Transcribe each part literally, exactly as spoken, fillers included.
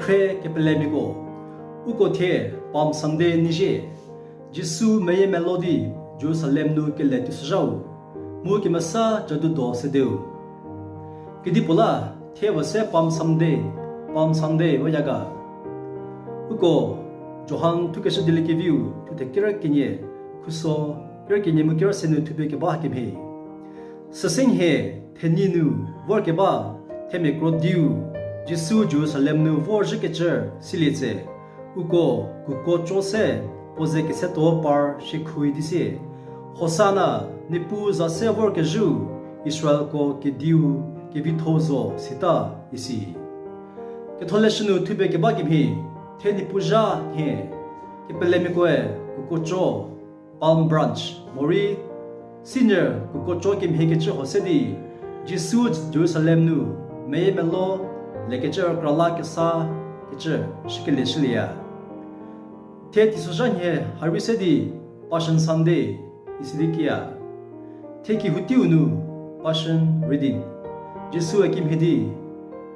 Khrie kepelemiako, uko thie Palm Sunday nizhie, Jisu meyiemeluo di Jerusalem nu kele teisozhau, mu kemesa jadudo sedeu. Kedipuo la thie puo se Palm Sunday, Palm Sunday voya ga? Uko Johan thukeshü dieliekeviu thuthe kerü kenie, khuso kerü kenie mu kerü se nu thupie keba hakemhie. Süsenhie thenyi nu vorkeba themia kro diu Jisu Jerusalem nu vorzhükecü silie tse, uko kuko co se puo ze kesetuo par shiekhoui di sie, Hosana, Niepuu za se vorkezhüu, Israelko Kediu, kevitho-u zo, sita, isi. Ketholeshü nu thupie keba kemhie, thie Niepuu zha nhie, kepelemiakoe kuko co, palm branch, morei senior kuko co kemhiekecü huo se di, Jisu Jerusalem nu meyiemeluo lekecü rükra la kesa kecü shükelie shülieya. Thie teisozha nhie harei se di Passion Sunday isi di kiya. Thie kehou teiu nu Passion Reading, Jisue kimhie di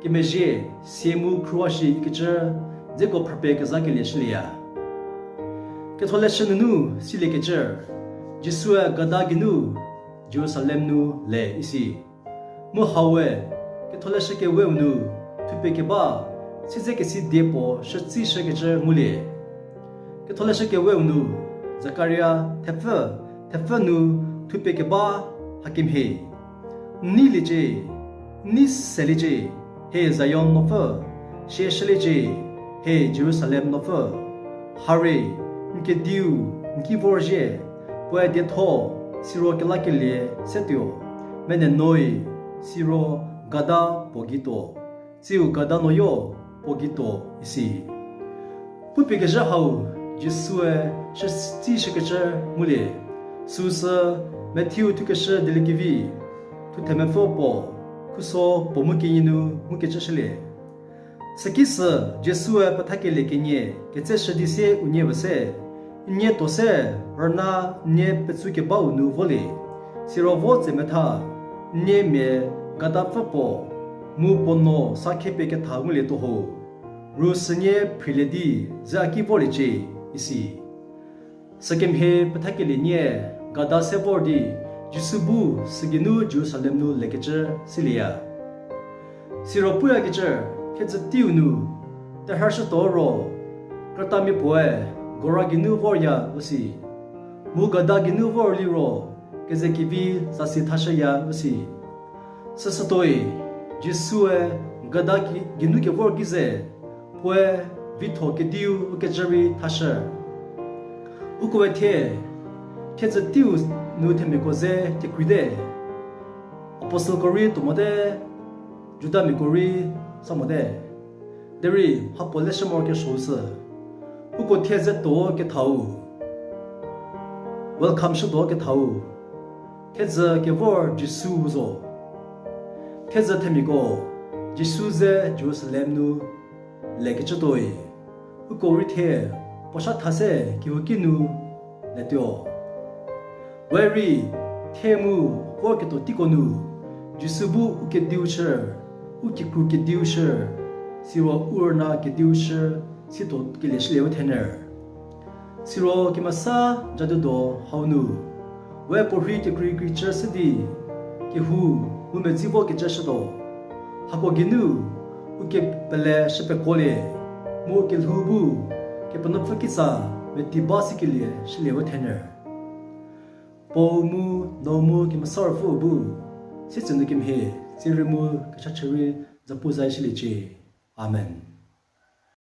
kemezhie, sie mu khruohi ikecü dzeko phrüpie kezakelie shülieya. Ketholeshü nunu siliekecü, Jisue gada geinu Jerusalem nu le isi. Mu haue, Ketholeshü Keweu nu thupie keba siedzekesi die puo shütsishükecü ngulie. Ketholeshü Keweu nu Zakaria thepfü, thepfü nu thupie keba hakemhie: N neiliecie, n nei seliecie, he Zion nuopfü, sieshüliecie, he Jerusalem nuopfü. Hare, n Kediu n ki vorzhie, puoe dietho, siro kelakelie setuo, menenoi, siro gada puo gei tuo, tsiu gada nuoyo puo gei tuo, isi. Pupie kezhü hau Jisue shütsishükecü ngulie. Süusü Matheu thukeshü dieliekevi thuthemepfü puo, khuso puo mu kenie nu ngukecü shülie. Sükisü Jisue pethakelie kenie ketseshü di sie unie pfü se, N nie tuo se rüna n nie petsu kebau nu volie, siro vo tse metha, n nie mia gadapfü puo, mu puo nuo sa khepie ketha ngulietuo ho, ru sünie phrilie di ze a ki vorliecie, isi. Sükemhie pethakelie nie gada se vor di Jisu bu sügeinu Jerusalem nu lekecü silieya. Siro puyakecü, thiedzü teiu nu terhüshütuo ro, krütamia puoe gora geinu vorya üsi, mu gada geinu vor liro kezekevi zasi thashüya üsi. Süsütuoi, Jisue gada ki-, geinu kevor ki ze, puoe vitho kediu ükecü rei thashü. Ukoe thie, thiedzü teiu nu themiako ze kekreite, apostelko rei tuo mote, Judamiako rei sa mote. Derei mhapuo leshü morokesuou sü, uko thiedzü tuo kethau, welcome shütuo kethau, thiedzü kevor Jisu zo. Thiedzü themiako Jisu ze Jerusalem nu lekecü tuoi, uko rei thie puo sha tha se kehouki nu letuo. We rei thie mu vorketuo teiko nu, Jisu bu u kediu shü, u kikru kediu shü, siro u rüna kediu shü, situo kelie shülie we thenyü. Siro kemesa jadudo hau nu, we puorhi kekreikreicü shü di, kehou mu medzi vokecü shütuo. Hako geinu, u kepele shüpekuolie, mu u kelhou bu, Kepenuopfü kitsa meti ba sikelie shülie we thenyü. Puo mu, Nuo mu Kemesa Ruopfü bu, sietsü nu kemhie, tsierei mu kechachie rei zapu zayie shüliecie. Amen.